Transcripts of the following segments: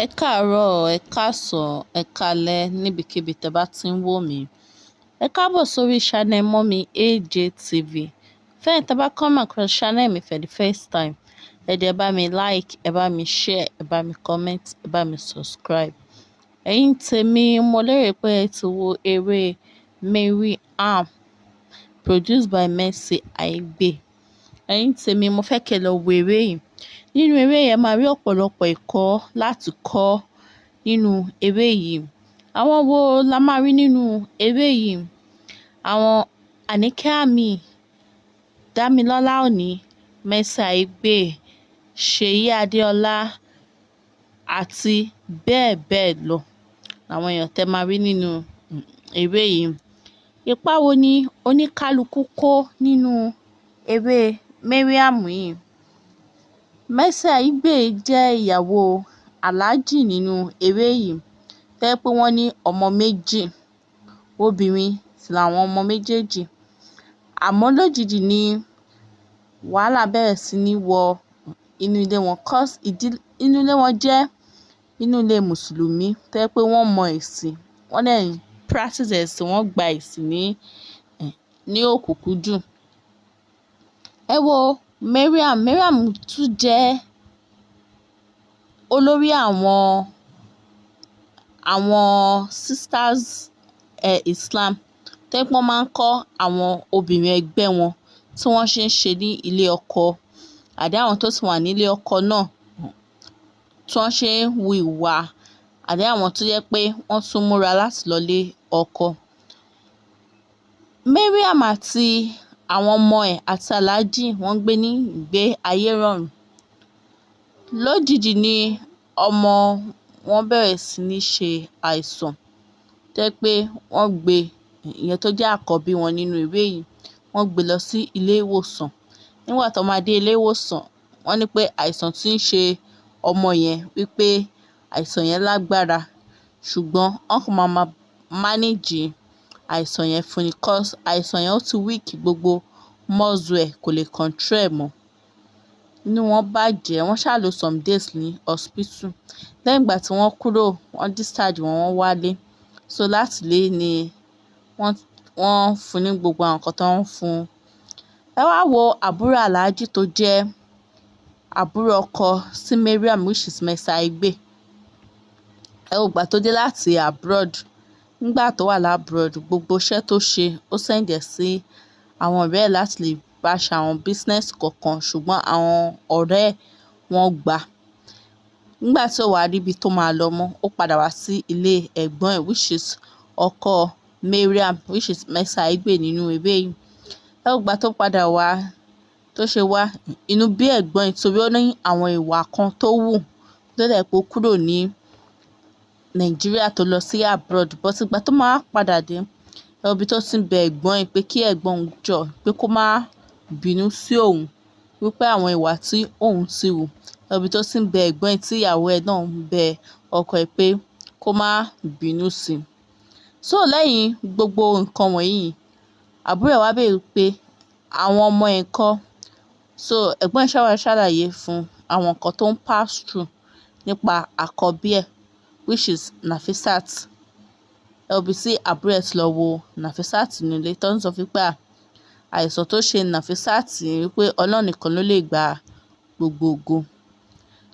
Ẹ káàárọ̀, ẹ̀ káàsán, ẹ̀ káalẹ́ níbikíbi tẹ́ bá ti ń wò mí. Ẹ káàbọ̀ sórí channel Mummy AJ TV. Fẹ́yìn tẹ́ bá come across channel mi for the first time, ẹ jẹ́ bá mi like, ẹ bá mi share, ẹ bá mi comment, ẹ bá mi subscribe. Ẹ̀yin tèmi, mo lérò pé ẹ ti wo eré Mariam produced by Mercy Aigbe. Ẹ̀yin tèmi, mo fẹ́ kẹ́ lọ wo eré yìí. Nínú eré yẹn, máa rí ọ̀pọ̀lọpọ̀ ẹ̀kọ́ láti kọ́ nínú eré yìí. Àwọn wo la máa rí nínú eré yìí? Àwọn Àníkẹ́ Àmì, Dámilọ́lá Òní, Mercy Aigbe, Ṣèyí Adéọlá àti bẹ́ẹ̀ bẹ́ẹ̀ lọ. Àwọn èèyàn tẹ́ máa rí nínú eré yìí. Ipa wo ni oníkálukú kó nínú eré Mariam yìí? Mercy Aigbe jẹ́ ìyàwó Alhaji nínú eré yìí, tó jẹ́ pé wọ́n ní ọmọ méjì, obìnrin sì làwọn ọmọ méjèèjì. Àmọ́ lójijì ni wàhálà bẹ̀rẹ̀ sí ní wọ inú ilé wọn, cause ìdí inú ilé wọn jẹ́ inú ilé Mùsùlùmí tó jẹ́ pé wọ́n mọ ẹ̀sìn, wọ́n dẹ̀ ń practice ẹ̀sìn, wọ́n gba ẹ̀sìn ní òkúnkúndùn. Ẹ wo Mariam, Mariam tún jẹ́ olórí àwọn sisters Islam tó jẹ́ pé wọ́n máa ń kọ́ àwọn obìnrin ẹgbẹ́ wọn tí wọ́n ṣe ń ṣe ní ilé ọkọ, àbí àwọn tó ti wà nílé ọkọ náà, tí wọ́n ṣe ń hu ìwà, àbí àwọn tó jẹ́ pé wọ́n tún múra láti lọ ilé ọkọ. Mariam àti àwọn ọmọ ẹ̀ àti Alhaji, wọ́n ń gbé ní ìgbé ayé ìrọ̀rùn. Lójijì ni ọmọ wọn bẹ̀rẹ̀ sí ní ṣe àìsàn, tó jẹ́ pé wọ́n gbé, ìyẹn tó jẹ́ àkọ́bí wọn nínú eré yìí, wọ́n gbé lọ sí ilé ìwòsàn. Nígbà tó máa dé ilé ìwòsàn, wọ́n ní pé àìsàn tí ń ṣe ọmọ yẹn, wípé àìsàn yẹn lágbára, ṣùgbọ́n wọ́n kàn máa máa manage àìsàn yẹn fún ni, cause àìsàn yẹn, ó ti weak gbogbo muscle ẹ̀, kò lè control ẹ̀ mọ́. Inú wọn bàjẹ́, wọ́n ṣáà lò some days ní hospital. Lẹ́yìn ìgbà tí wọ́n kúrò, wọ́n discharge wọn, wọ́n wálé. So láti ilé ni wọ́n fún ní gbogbo àwọn nǹkan tó ń fún un. Ẹ wá wo àbúrò Alhaji tó jẹ́ àbúrò ọkọ sí Mariam, which is Mercy Aigbe. Ẹ wo ìgbà tó dé láti abroad. Nígbà tó wà l'abroad, gbogbo iṣẹ́ tó ṣe, ó send ẹ̀ sí àwọn ọ̀rẹ́ ẹ̀ láti lè bá ṣe àwọn business kọ̀ọ̀kan, ṣùgbọ́n àwọn ọ̀rẹ́ ẹ̀, wọ́n gbà. Nígbà tí ó wá rí ibi tó máa lọ mọ́, ó padà wá sí ilé ẹ̀gbọ́n ẹ̀, which is ọkọ Mariam, which is Mercy Aigbe nínú eré yìí. Ẹ wo ìgbà tó padà wá, tó ṣe wá, inú bí ẹ̀gbọ́n ẹ̀, torí ó ní àwọn ìwà kan tó wù tó dẹ̀ pé ó kúrò ní Nàìjíríà tó lọ sí abroad. But ìgbà tó máa padà dé, ẹ wo ibi tó ti ń bẹ ẹ̀gbọ́n ẹ̀ pé kí ẹ̀gbọ́n òun jọ̀ọ́, pé kó má bínú sí òun, wípé àwọn ìwà tí òun ti hù. Ẹ wo ibi tó ti ń bẹ ẹ̀gbọ́n ẹ̀, tí ìyàwó ẹ̀ náà ń bẹ ọkọ ẹ̀ pé kó má bínú sí i. So lẹ́yìn gbogbo nǹkan wọ̀nyí, àbúrò ẹ̀ wá béèrè pé àwọn ọmọ ẹ̀ ńkọ́? So ẹ̀gbọ́n ẹ̀ ṣá wá ṣàlàyé fún àwọn nǹkan tó ń pass through nípa àkọ́bí ẹ̀, which is Nafisat. Ẹ wo ibi tí àbúrò ẹ̀ ti lọ wo Nafisat nílé, tó ń sọ fún pé àìsàn tó ṣe Nafisat, wípé Ọlọ́run nìkan ló lè gba gbogbo ògo.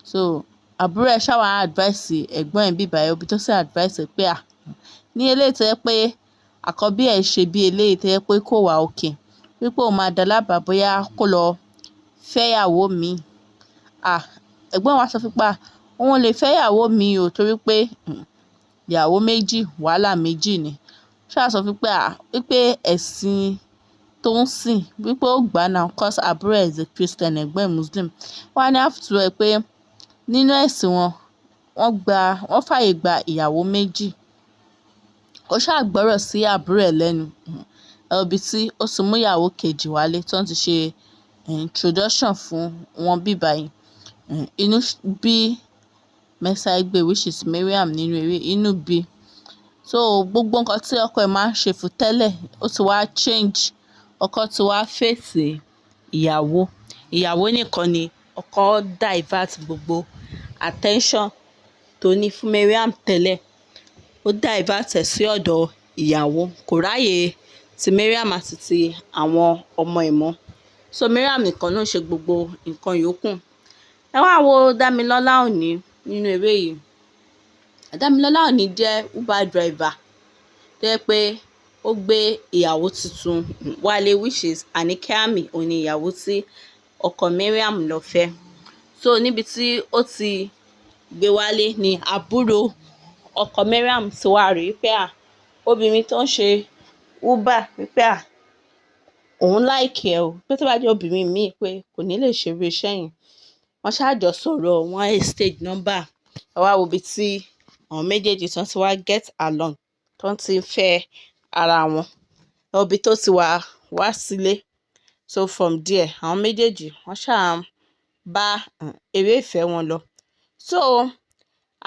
So àbúrò ẹ̀ ṣá wá advice ẹ̀gbọ́n ẹ̀ bíbáyìí, ibi tó sì advice ẹ̀ pé ní eléyìí tó jẹ́ pé àkọ́bí ẹ̀ ṣe bí eléyìí tó jẹ́ pé kò wà okay, wípé òun máa dá lábàá bóyá kó lọ fẹ́yàwó míì. Ẹ̀gbọ́n wa sọ fún pé òun ò lè fẹ́yàwó míì o, torí pé ìyàwó méjì, wàhálà méjì ni. Ṣáà sọ fún pé wípé ẹ̀sìn tó ń sìn, wípé ó gbà náà, cause àbúrò ẹ̀ is a Christian, ẹ̀gbọ́n ẹ̀ Muslim. Wọ́n á ní after all pé nínú ẹ̀sìn wọn, wọ́n gba, wọ́n fààyè gba ìyàwó méjì. Ó ṣáà gbọ́rọ̀ sí àbúrò ẹ̀ lẹ́nu. Ẹ wo ibi tí ó ti mú ìyàwó kejì wálé, tí wọ́n ti ṣe introduction fún wọn bíbáyìí. Inú bí Mercy Aigbe, which is Mariam nínú eré, inú bí. So gbogbo nǹkan tí ọkọ ẹ̀ máa ń ṣe fún tẹ́lẹ̀, ó ti wá change. Ọkọ ti wá face ìyàwó. Ìyàwó nìkan ni ọkọ divert gbogbo attention tó tó ní fún Mariam tẹ́lẹ̀, ó divert ẹ̀ sí ọ̀dọ̀ ìyàwó. Kò ráyè ti Mariam àti ti àwọn ọmọ ẹ̀ mọ́. So Mariam nìkan ló ń ṣe gbogbo nǹkan yòókù. Ẹ wá wo Dámilọ́lá Òní nínú eré yìí. Dámilọ́lá Òní jẹ́ Uber driver tó jẹ́ pé ó gbé ìyàwó tuntun wálé, which is Anike Ami. Òun ni ìyàwó tí ọkọ Mariam lọ fẹ́. So níbi tí ó ti gbé wálé ni àbúrò ọkọ Mariam ti wá rí pé à, obìnrin tó ń ṣe Uber, wípé à, òun like ẹ̀ o, pé tó bá jẹ́ obìnrin míì pé kò ní lè ṣe irú iṣẹ́ yẹn. Wọ́n ṣáà jọ sọ̀rọ̀, wọ́n exchange number. Ẹ wá wo ibi tí àwọn méjèèjì tán ti wá get along, tó ti ń fẹ́ ara wọn. Ẹ wo ibi tó ti wá wá sílé. So from there, àwọn méjèèjì wọ́n ṣáà ń bá eré ìfẹ́ wọn lọ. So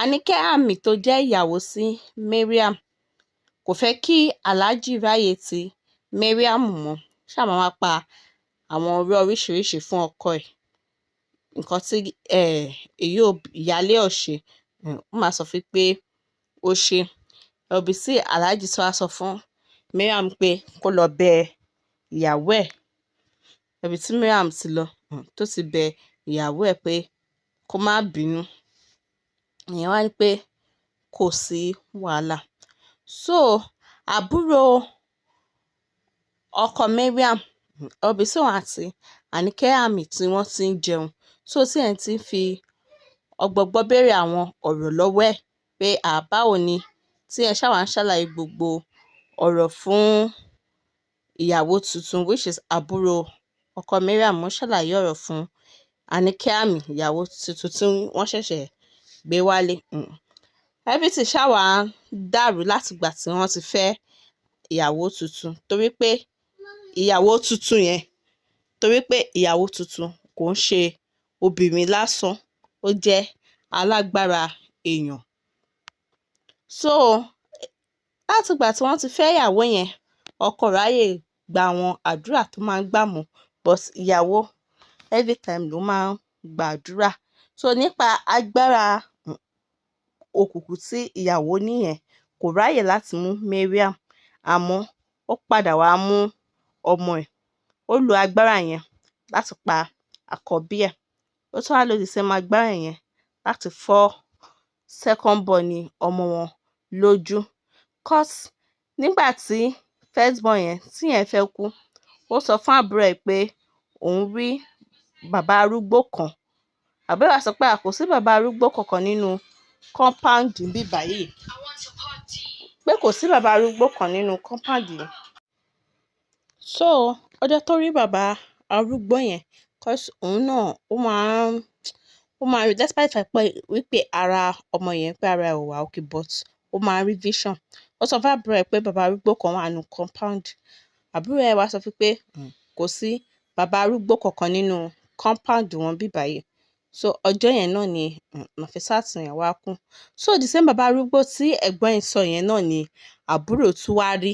Anike Ami tó jẹ́ ìyàwó sí Mariam kò fẹ́ kí Alhaji ráyè ti Mariam mọ́, ṣáà máa wá pa àwọn irọ́ oríṣiríṣi fún ọkọ ẹ̀. Nǹkan tí èyí ìyálé ò ṣe, ó máa sọ fún pé ó ṣe. Ẹ wo ibi tí Alhaji tí wá sọ fún Mariam pé kó lọ bẹ ìyàwó ẹ̀. Ibi tí Mariam ti lọ, tó ti bẹ ìyàwó ẹ̀ pé kó má bínú. Ìyẹn wá ní pé kò sí wàhálà. So àbúrò ọkọ Mariam, ibi tí òun àti Anike Ami tí wọ́n ti ń jẹun. So tí ẹ̀ ti ń fi ọgbọgbọ́ béèrè àwọn ọ̀rọ̀ lọ́wọ́ ẹ̀ pé à, báwo ni, tí ẹ ṣáà wá ń ṣàlàyé gbogbo ọ̀rọ̀ fún ìyàwó tuntun, which is àbúrò ọkọ Mariam, ó ṣàlàyé ọ̀rọ̀ fún Anike Ami, ìyàwó tuntun tí wọ́n ṣẹ̀ṣẹ̀ gbé wálé. Everything ṣáà wá dàrú látìgbà tí wọ́n ti fẹ́ ìyàwó tuntun, torí pé ìyàwó tuntun kò ń ṣe obìnrin lásán, ó jẹ́ alágbára èèyàn. So látìgbà tí wọ́n ti fẹ́ ìyàwó yẹn, ọkọ ráyè gba àwọn àdúrà tó máa ń gbà mọ́, but ìyàwó every time ló máa ń gbàdúrà. So nípa agbára òkùnkùn tí ìyàwó ní yẹn, kò ráyè láti mú Mariam, àmọ́ ó padà wá mú ọmọ ẹ̀. Ó lo agbára yẹn láti pa àkọ́bí ẹ̀. Ó tún wá lo the same agbára yẹn láti fọ́ second born ní ọmọ wọn lójú. 'Cause nígbà tí first born yẹn tí yẹn fẹ́ kú, ó sọ fún àbúrò ẹ̀ pé òun rí bàbá arúgbó kan. Àbúrò ẹ̀ wá sọ pé à, kò sí bàbá arúgbó kankan nínú compound níbí báyìí, pé kò sí bàbá arúgbó kan nínú compound yìí. So ọjọ́ tó rí bàbá arúgbó yẹn, 'cause òun náà ó máa ń rí despite the fact pé wípé ara ọmọ yẹn, pé ara ẹ̀ ò wà okay, but ó máa ń rí vision. Ó sọ fún àbúrò ẹ̀ pé bàbá arúgbó kan wà nínú compound. Àbúrò ẹ̀ wá sọ fún pé kò sí bàbá arúgbó kankan nínú compound wọn bí báyìí. So ọjọ́ yẹn náà ni Nafisat yẹn wá kú. So the same bàbá arúgbó tí ẹ̀gbọ́n ẹ̀ sọ yẹn náà ni àbúrò tún wá rí.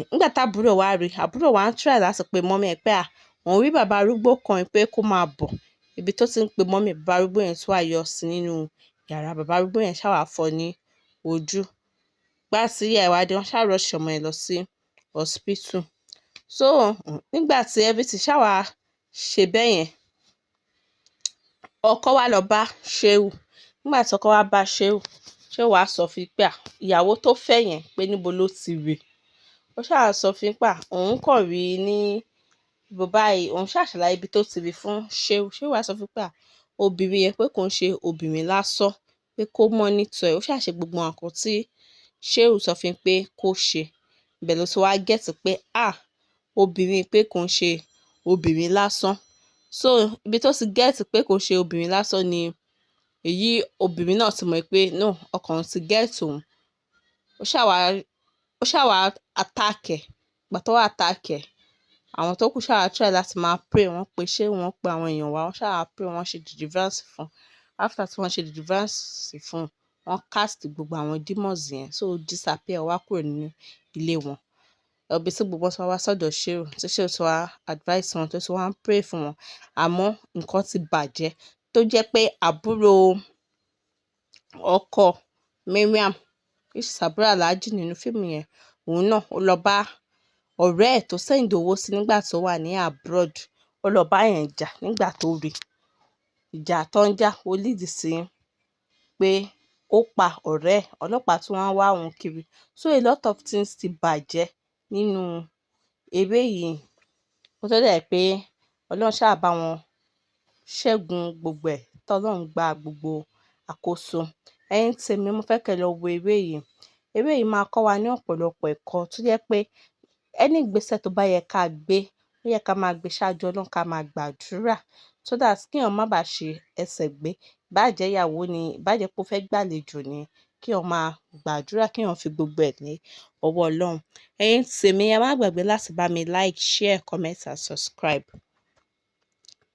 Nígbà tí àbúrò wá rí, àbúrò wá ń try láti pe mummy ẹ̀ pé à, òun rí bàbá arúgbó kan, pé kó máa bọ̀. Ibi tó ti ń pe mummy, bàbá arúgbó yẹn tún wá yọ sí nínú yàrá. Bàbá arúgbó yẹn ṣá wá fọ́ ní ojú. Gbà tí ìyá ẹ̀ wá dé, wọ́n ṣá rush ọmọ yẹn lọ sí hospital. So nígbà tí everything ṣá wá ṣe bẹ́yẹn, ọkọ wá lọ bá Shehu. Nígbà tí ọkọ wá bá Shehu, Shehu wá sọ fún pé à, ìyàwó tó fẹ́ yẹn, pé níbo ló ti rí. Ó ṣáà sọ fún pé à, òun kàn rí i ní ibo báyìí. Òun ṣáà ṣàlàyé ibi tó ti rí fún Shehu. Shehu wá sọ fún pé à, obìnrin yẹn, pé kò ń ṣe obìnrin lásán, pé kó monitor ẹ̀. Ó ṣáà ṣe gbogbo nǹkan tí Shehu sọ fún pé kó ṣe. Ibẹ̀ ló ti wá get pé à, obìnrin pé kò ń ṣe obìnrin lásán. So ibi tó ti get pé kò ń ṣe obìnrin lásán ni èyí obìnrin náà ti mọ̀ pé no, ọkàn ti get òun. Ó ṣáà wá attack ẹ̀. Ìgbà tó wá attack ẹ̀, àwọn tó kù ṣáà try láti máa pray. Wọ́n pe Shehu, wọ́n pe àwọn èèyàn wá, wọ́n ṣáà pray, wọ́n ṣe deliverance fún un. After tí wọ́n ṣe deliverance fún un, wọ́n cast gbogbo àwọn demons yẹn, so ó disappear, ó wá kúrò nínú ilé wọn. Ibi tí gbogbo wọn tí wá wá sọ́dọ̀ Shehu, tí Shehu tí wá advice wọn, tó ti wá ń pray fún wọn. Àmọ́ nǹkan ti bàjẹ́, tó jẹ́ pé àbúrò Ọkọ Mariam, which is àbúrò Alhaji nínú fíìmù yẹn, òun náà ó lọ bá ọ̀rẹ́ ẹ̀ tó send owó sí nígbà tó wà ní abroad. Ó lọ bá yẹn jà. Nígbà tó rí ìjà tó ń jà, ó lead sí pé ó pa ọ̀rẹ́ ẹ̀. Ọlọ́pàá tí wọ́n wá òun kiri. So a lot of things ti bàjẹ́ nínú eré yìí kó tó dẹ̀ pé Ọlọ́run ṣáà bá wọn ṣẹ́gun gbogbo ẹ̀, tọ́lọ́run gba gbogbo àkóso. Ẹ̀yin tèmi, mo fẹ́ kẹ́ lọ wo eré yìí. Eré yìí máa kọ́ wa ní ọ̀pọ̀lọpọ̀ ẹ̀kọ́ tó jẹ́ pé ẹni ìgbésẹ̀ tó bá yẹ ká gbé, ó yẹ ká máa gbé ṣáájú Ọlọ́run, ká máa gbàdúrà so that kéèyàn má bàa ṣe ẹsẹ̀ gbé. Bá jẹ́ ìyàwó ni, bá jẹ́ pé ó fẹ́ gbàlejò ni, kéèyàn máa gbàdúrà, kéèyàn fi gbogbo ẹ̀ ní ọwọ́ Ọlọ́run. Ẹ̀yin tèmi, ẹ má gbàgbé láti bá mi like, share, comment and subscribe.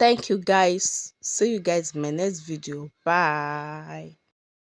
Thank you guys. See you guys in my next video. Bye.